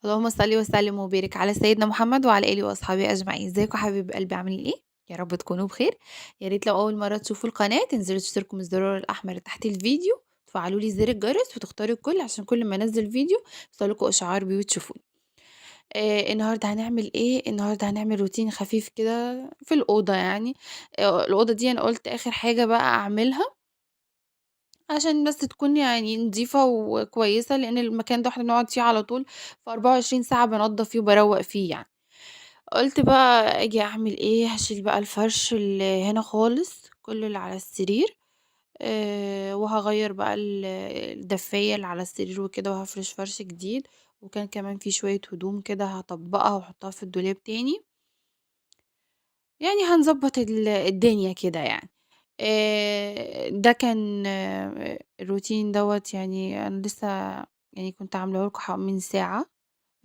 اللهم صل وسلم وبارك على سيدنا محمد وعلى آله وأصحابه أجمعين. ازيكم حبايب قلبي، عاملين إيه؟ يا رب تكونوا بخير. يا ريت لو أول مرة تشوفوا القناة تنزلوا تشتركوا من الزرار الأحمر تحت الفيديو، تفعلوا لي زر الجرس وتختاروا الكل عشان كل ما أنزل فيديو يوصلكوا إشعار بيه وتشوفوني. النهارده هنعمل إيه؟ النهارده هنعمل روتين خفيف كده في الأوضة يعني. الأوضة دي أنا قلت آخر حاجة بقى أعملها عشان بس تكون نضيفة وكويسة، لأن المكان ده احنا بنقعد فيه على طول، ف24 ساعة بنضف فيه وبروق فيه يعني. قلت بقى أجي أعمل إيه؟ هشيل بقى الفرش اللي هنا خالص، كل اللي على السرير، وهغير بقى الدفاية اللي على السرير وكده، وهفرش فرش جديد، وكان كمان في شوية هدوم كده هطبقها واحطها في الدولاب تاني، هنظبط الدنيا كده يعني. ده كان الروتين دوت، أنا لسه كنت عاملاه لكم من ساعة.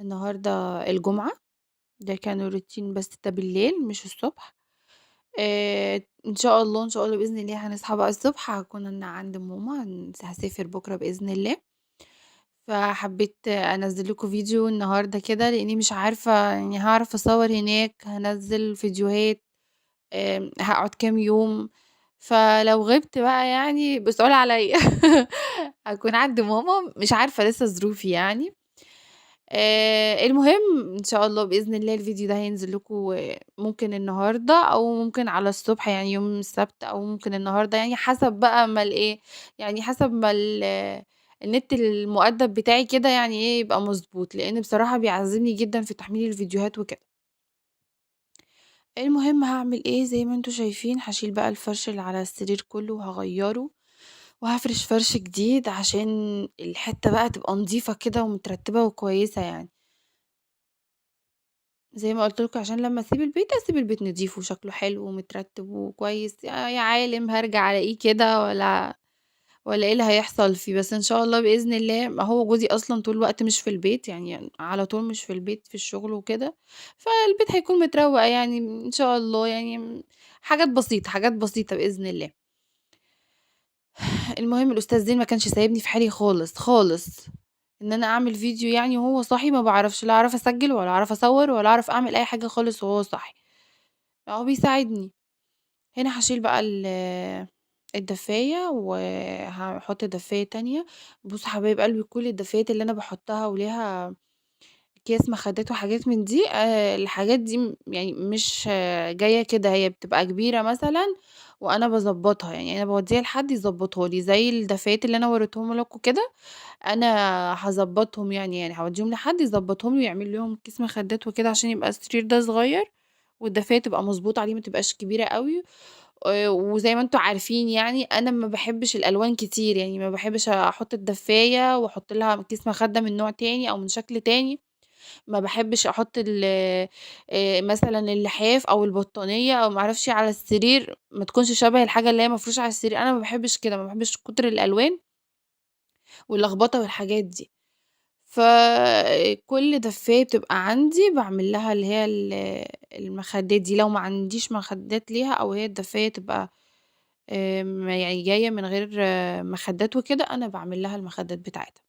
النهاردة الجمعة، ده كان الروتين بس ده بالليل مش الصبح. إن شاء الله، إن شاء الله بإذن الله هنصحى بقى الصبح، هكون أنا عند ماما، هسافر بكرة بإذن الله. فحبيت أنزل لكم فيديو النهاردة كده، لأني مش عارفة هعرف أصور هناك، هنزل فيديوهات، هقعد كام يوم، فلو غبت بقى بسؤال عليا. هكون عند ماما، مش عارفة لسه ظروفي يعني. المهم إن شاء الله بإذن الله الفيديو ده هينزل لكم ممكن النهاردة أو ممكن على الصبح، يعني يوم السبت، أو ممكن النهاردة، حسب بقى ما الإيه، يعني حسب ما النت المؤدب بتاعي كده يبقى مظبوط، لأن بصراحة بيعذبني جدا في تحميل الفيديوهات وكده. المهم هعمل ايه؟ زي ما انتوا شايفين هشيل بقى الفرش اللي على السرير كله وهغيره، وهفرش فرش جديد عشان الحتة بقى تبقى نظيفة كده ومترتبة وكويسة يعني. زي ما قلت لكم عشان لما اسيب البيت اسيب البيت نضيف وشكله حلو ومترتب وكويس. يا عالم هرجع الاقيه كده ولا ايه اللي هيحصل فيه، بس ان شاء الله باذن الله. ما هو جوزي اصلا طول الوقت مش في البيت، على طول مش في البيت، في الشغل وكده، فالبيت هيكون متروق ان شاء الله، حاجات بسيطه، حاجات بسيطه باذن الله. المهم الاستاذ زين ما كانش سايبني في حالي خالص خالص، ان انا اعمل فيديو وهو صاحي ما بعرفش، لا اعرف اسجل ولا اعرف اصور ولا اعرف اعمل اي حاجه خالص وهو صاحي، هو بيساعدني. هنا هشيل بقى الدفاية وهحط دفاية تانية. بصوا حبايب قلبي، كل الدفايات اللي انا بحطها وليها اكياس مخدات وحاجات من دي، الحاجات دي مش جاية كده، هي بتبقى كبيرة مثلا وانا بظبطها، انا بوديها لحد يظبطها لي، زي الدفايات اللي انا وريتهم لكم كده، انا هظبطهم يعني هوديهم لحد يظبطهم لي ويعمل لهم كيس مخدات وكده، عشان يبقى السرير ده صغير والدفاية تبقى مظبوطة عليه، ما تبقاش كبيرة قوي. وزي ما انتوا عارفين انا ما بحبش الالوان كتير، ما بحبش احط الدفاية واحط لها كيس مخدة من نوع تاني او من شكل تاني، ما بحبش احط مثلا اللحاف او البطانية او ما اعرفش على السرير، ما تكونش شبه الحاجة اللي هي مفروشة على السرير. انا ما بحبش كده، ما بحبش كتر الالوان واللخبطة والحاجات دي. فكل دفاية بتبقى عندي بعمل لها اللي هي المخدات دي، لو ما عنديش مخدات ليها او هي الدفاية تبقى، جاية من غير مخدات وكده، انا بعمل لها المخدات بتاعتها.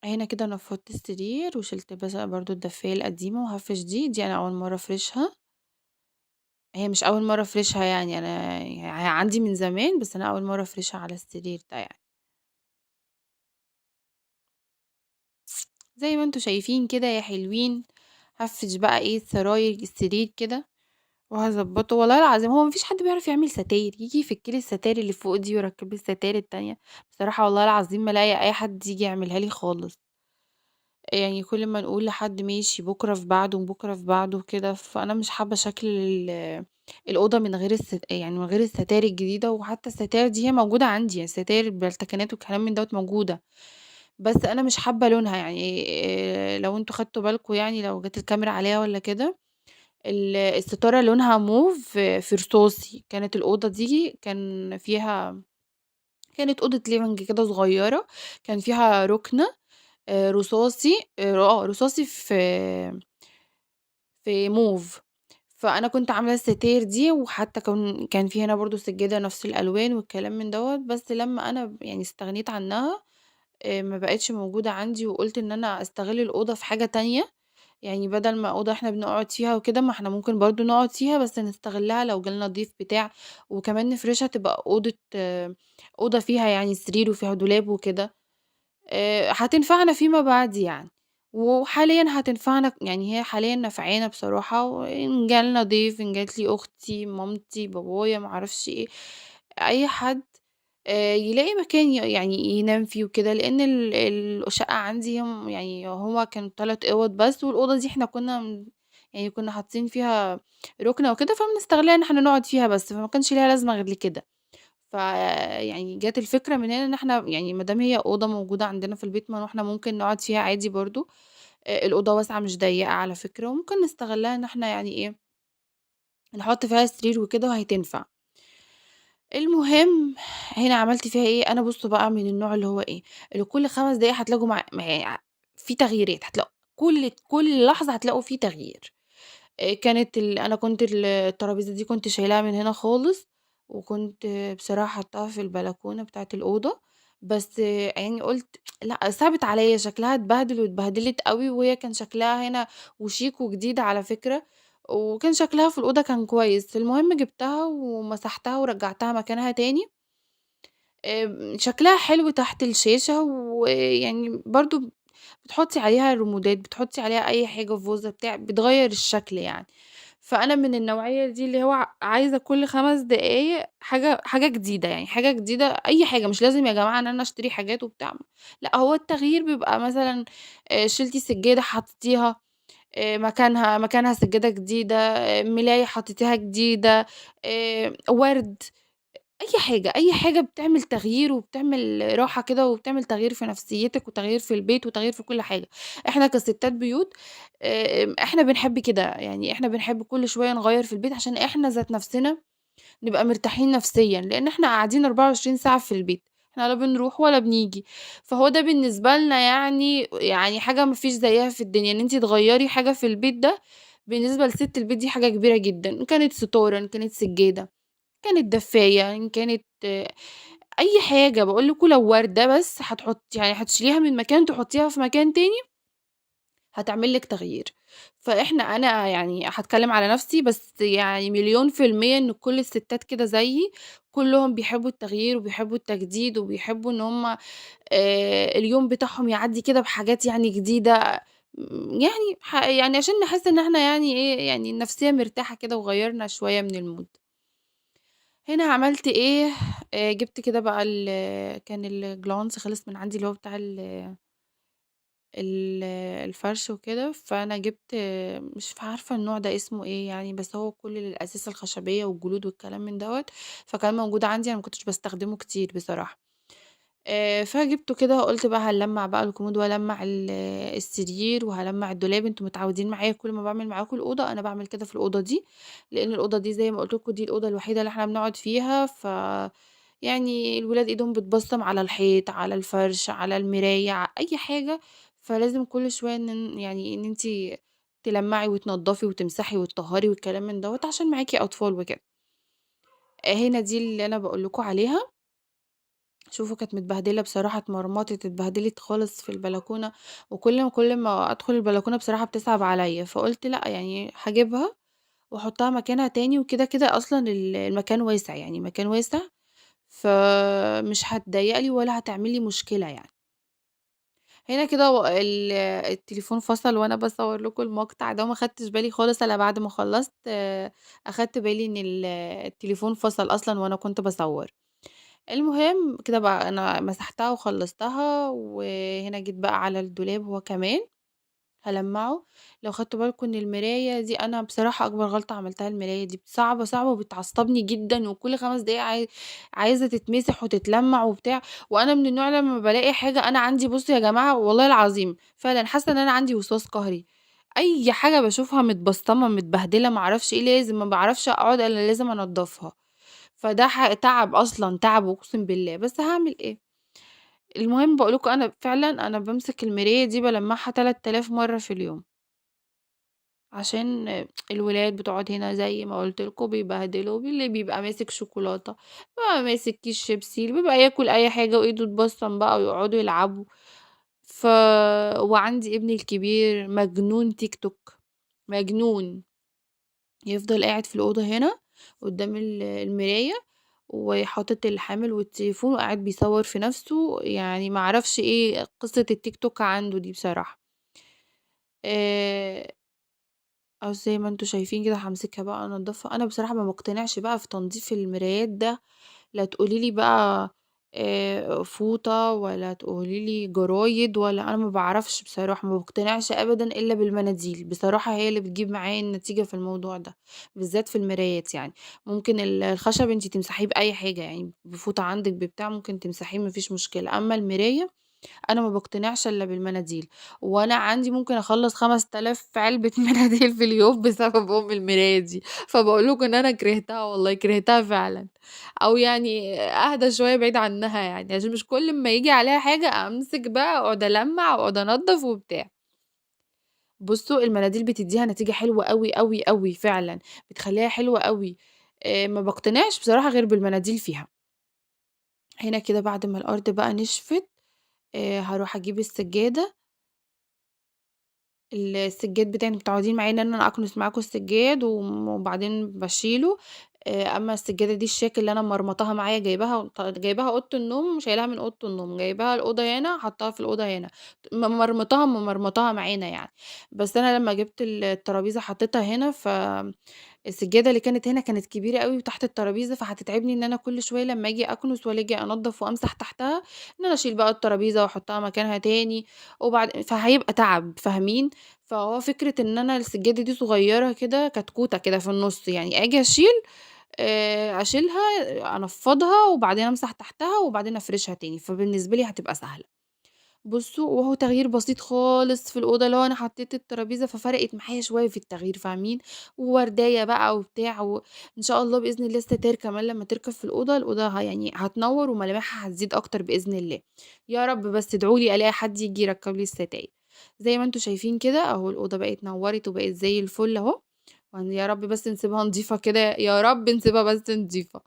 هنا كده نفضت السرير وشلت بس برضو الدفاية القديمة وهفرش دي، دي انا اول مرة افرشها، هي مش اول مرة افرشها انا عندي من زمان، بس انا اول مرة افرشها على السرير ده زي ما انتوا شايفين كده يا حلوين. هفرش بقى سراير السرير كده وهظبطه. والله العظيم هو مفيش حد بيعرف يعمل ستاير، يجي يفك لي الستاير اللي فوق دي ويركب لي الستاير التانية. بصراحة والله العظيم ما لاقي اي حد يجي يعملها لي خالص، كل ما نقول لحد ماشي بكرة في بعده وبكرة في بعده وكده، فأنا مش حابة شكل الأوضة من غير يعني من غير الستاير الجديدة. وحتى الستاير دي هي موجودة عندي، الستاير بالتكنات والكلام من دوت موجودة، بس أنا مش حابة لونها. لو انتوا خدتوا بالكم، لو جت الكاميرا عليها ولا كده، الستارة لونها موف في رصاصي. كانت الأوضة دي كان فيها، كانت أوضة ليفنج كده صغيرة، كان فيها ركنة، رصاصي، رصاصي في موف. فأنا كنت عاملة الستاير دي، وحتى كان في هنا برضو سجادة نفس الألوان والكلام من دوت، بس لما أنا استغنيت عنها، ما بقِتش موجودة عندي، وقُلت إن أنا أستغل الأوضة في حاجة تانية، يعني بدل ما أوضة إحنا بنقعد فيها وكده، ما إحنا ممكن برضه نقعد فيها بس نستغلها لو جالنا ضيف بتاع، وكمان نفرشها تبقى أوضة فيها يعني سرير وفيها دولاب وكده، هتنفعنا فيما بعد يعني، وحاليًا هتنفعنا، يعني هي حاليًا نافعانا بصراحة، وإن جالنا ضيف، إن جات لي أختي، مامتي، بابايا، ما أعرفش إيه، أي حد يلاقي مكان يعني ينام فيه وكده، لإن الشقة عندي يعني هو كان 3 أوَّض بس، والأوضة دي إحنا كنا يعني كنا حاطين فيها رُكنة وكده، فبنستغلها إن إحنا نقعد فيها بس، فما كانش ليها لازمة غير لكده. فيعني جات الفكرة من هنا إن إحنا يعني ما دام هي أوضة موجودة عندنا في البيت، ما إحنا ممكن نقعد فيها عادي برضه، الأوضة واسعة مش ضيّقة على فكرة، وممكن نستغلها إن إحنا يعني إيه، نحط فيها سرير وكده وهتنفع. المهم هنا عملت فيها إيه، أنا بُصّوا بقى من النوع اللي هو إيه، اللي كل 5 دقايق هتلاقوا مع في تغييرات، هتلاقوا كل لحظة هتلاقوا في تغيير. كانت أنا كنت الترابيزة دي كنت شايلاها من هنا خالص، وكنت بصراحة حاطاها في البلكونة بتاعة الأوضة، بس يعني قُلت لأ، صعبت عليّا شكلها اتبهدل واتبهدلت أوي، وهي كان شكلها هنا وشيك وجديد على فكرة، وكان شكلها في الأوضة كان كويس. المهم جبتها ومسحتها ورجعتها مكانها تاني، شكلها حلو تحت الشاشة، ويعني برضه بتحطي عليها ريمودات، بتحطي عليها أي حاجة فازة بتاع، بتغيّر الشكل يعني. فأنا من النوعية دي اللي هو عايزة كل 5 دقايق حاجة جديدة، يعني حاجة جديدة أي حاجة، مش لازم يا جماعة إن أنا أشتري حاجات وبتاع، لأ هو التغيير بيبقى مثلًا شِلتِ سجادة حطيتيها مكانها سجادة جديدة، ملاية حطيتيها جديدة، ورد، أي حاجة، أي حاجة بتعمل تغيير وبتعمل راحة كده، وبتعمل تغيير في نفسيتِك وتغيير في البيت وتغيير في كل حاجة. إحنا كستات بيوت إحنا بنحب كده، يعني إحنا بنحب كل شوية نغيّر في البيت عشان إحنا ذات نفسنا نبقى مرتاحين نفسيًا، لإن إحنا قاعدين 24 ساعة في البيت، إحنا لا بنروح ولا بنيجي، فهو ده بالنسبة لنا يعني حاجة ما فيش زيها في الدنيا، إن أنتِ تغيّري حاجة في البيت ده بالنسبة لست البيت دي حاجة كبيرة جدًا، إن كانت ستارة، إن كانت سجادة، كانت دفاية، إن كانت أي حاجة. باقول لكم لو وردة بس يعني هتشيليها من مكان تحطيها في مكان تاني هتعمل لِك تغيير. أنا يعني هاتكلم على نفسي بس، يعني مليون في المية إن كل الستات كده زيي، كلهم بيحبوا التغيير وبيحبوا التجديد وبيحبوا إن هم، اليوم بتاعهم يعدي كده بحاجات جديدة، عشان نحس إن إحنا النفسية مرتاحة كده وغيرنا شوية من المود. هنا عملت إيه، جبت كده بقى كان الجلانس خلص من عندي اللي هو بتاع الفرش وكده، فأنا جبت مش عارفة النوع ده اسمه إيه يعني، بس هو كل الأساس الخشبية والجلود والكلام من دوت، فكان موجود عندي، أنا ما كنتش بستخدمه كتير بصراحة. فجبته كده وقلت بقى هنلمع بقى الكومود وهلمع السرير وهلمع الدولاب. انتوا متعودين معايا كل ما بعمل معاكم الأوضة أنا بعمل كده في الأوضة دي، لأن الأوضة دي زي ما قلت لكم دي الأوضة الوحيدة اللي احنا بنقعد فيها، ف الولاد ايدهم بتبصم على الحيط، على الفرش، على المراية، على أي حاجة، فلازم كل شوية إن انتي تلمعي وتنضفي وتمسحي وتطهري والكلام من دوت عشان معاكي أطفال وكده. هنا دي اللي أنا بقول لكم عليها. شوفوا كانت متبهدلة بصراحة، اتمرمطت اتبهدلت خالص في البلكونة، وكل ما أدخل البلكونة بصراحة بتصعب عليا، فقلت لأ هجيبها وأحطها مكانها تاني، وكده كده أصلا المكان واسع، يعني مكان واسع، فمش هتضايق لي ولا هتعمل لي مشكلة. هنا كده التليفون فصل وأنا بصور لكم المقطع ده، وما خدتش بالي خالص إلا بعد ما خلصت، أخدت بالي إن التليفون فصل أصلا وأنا كنت بصور. المهم كده بقى أنا مسحتها وخلصتها، وهنا جيت بقى على الدولاب هو كمان هلمعه. لو خدتوا بالكم إن المراية دي أنا بصراحة أكبر غلطة عملتها، المراية دي صعبة صعبة وبتعصبني جدا، وكل 5 دقايق عايزة تتمسح وتتلمع وبتاع، وأنا من النوع لما بلاقي حاجة أنا عندي، بصوا يا جماعة والله العظيم فعلا حاسة إن أنا عندي وسواس قهري، أي حاجة بشوفها متبصمة متبهدلة معرفش إيه، لازم ما بعرفش أقعد إلا لازم أنضفها، فده تعب أصلا، تعب أقسم بالله، بس هعمل إيه. المهم بقولكوا أنا فعلا بمسك المراية دي بلمعها 3000 مرة في اليوم عشان الولاد بتقعد هنا زي ما قُلت لكم بيبهدلوا، اللي بيبقى ماسك شوكولاتة، بيبقى ماسك كيس شيبسي، اللي بيبقى ياكل أي حاجة وإيده تبصّم بقى ويقعدوا يلعبوا. ف وعندي ابني الكبير مجنون تيك توك، مجنون، يفضل قاعد في الأوضة هنا قدام المراية وحاطط الحامل والتليفون وقاعد بيصور في نفسه، يعني ما اعرفش إيه قصة التيك توك عنده دي بصراحة. أهو زي ما أنتم شايفين كده هامسكها بقى أنضفها. أنا بصراحة ما باقتنعش بقى في تنضيف المرايات ده، لا تقولي لي بقى فوطة ولا تقولي لي جرايد ولا، أنا ما باعرفش بصراحة، ما باقتنعش أبدًا إلا بالمناديل، بصراحة هي اللي بتجيب معايا النتيجة في الموضوع ده، بالذات في المرايات يعني. ممكن الخشب أنتِ تمسحيه بأي حاجة يعني، بفوطة عندِك ببتاع ممكن تمسحيه ما فيش مشكلة، أما المراية أنا ما باقتنعش إلا بالمناديل، وأنا عندي ممكن أخلّص 5000 علبة مناديل في اليوم بسبب أم المراية دي، فباقول لكم إن أنا كرهتها والله، كرهتها فعلًا، أو يعني أهدى شوية بعيد عنها يعني، عشان مش كل أمّا ييجي عليها حاجة أمسك بقى وأقعد ألمّع وأقعد أنضف وبتاع. بُصّوا المناديل بتدّيها نتيجة حلوة أوي، أوي، أوي فعلًا، بتخلّيها حلوة أوي، ما باقتنعش بصراحة غير بالمناديل فيها. هنا كده بعد ما الأرض بقى نشفت، هاروح أجيب السجادة. السجاد بتاعي أنتم متعودين معايا إن أنا أكنس معاكم السجاد وبعدين باشيله، أمّا السجادة دي الشياكة اللي أنا مرمطاها معايا جايباها أوضة النوم شايلاها من أوضة النوم، جايباها الأوضة هنا حاطاها في الأوضة هنا، ممرمطاها معانا يعني، بس أنا لمّا جبت الترابيزة حطيتها هنا، ف السجادة اللي كانت هنا كانت كبيرة أوي وتحت الترابيزة، فهتتعبني إن أنا كل شوية لمّا آجي أكنس والّا آجي أنضف وأمسح تحتها، إن أنا أشيل بقى الترابيزة وأحطها مكانها تاني، وبعد فهيبقى تعب فاهمين؟ فهو فكرة إن أنا السجادة دي صغيرة كده كتكوتة كده في النُص يعني، آجي أشيل أشيلها أنفّضها وبعدين أمسح تحتها وبعدين أفرشها تاني، فبالنسبة لي هتبقى سهلة. بُصّوا، وهو تغيير بسيط خالص في الأوضة، اللي هو أنا حطيت الترابيزة ففرقت معايا شوية في التغيير فاهمين؟ وورداية بقى وبتاع، وإن شاء الله بإذن الله الستاير كمان لمّا تركب في الأوضة، الأوضة يعني هتنوّر وملامحها هتزيد أكتر بإذن الله. يا رب بس ادعوا لي ألاقي حد ييجي يركب لي الستاير. زي ما أنتم شايفين كده أهو الأوضة بقت نوّرت وبقت زي الفل أهو، يا رب بس نسيبها نضيفة كده، يا رب نسيبها بس نضيفة.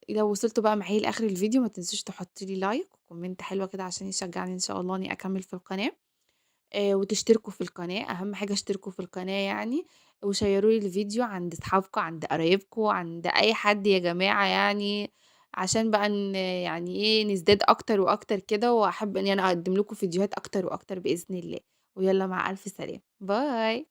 لو وصلتوا بقى معايا لآخر الفيديو ما تنسوش تحطوا لي like و comment حلوة كده عشان يشجعني إن شاء الله إني أكمل في القناة، وتشتركوا في القناة، أهم حاجة اشتركوا في القناة يعني، وشيروا لي الفيديو عند أصحابكم، عند قرايبكم، عند أي حد يا جماعة يعني، عشان بقى يعني إيه نزداد أكتر وأكتر كده، وأحب إني أنا أقدم لكم فيديوهات أكتر وأكتر بإذن الله. ويلا مع ألف سلامة، باي.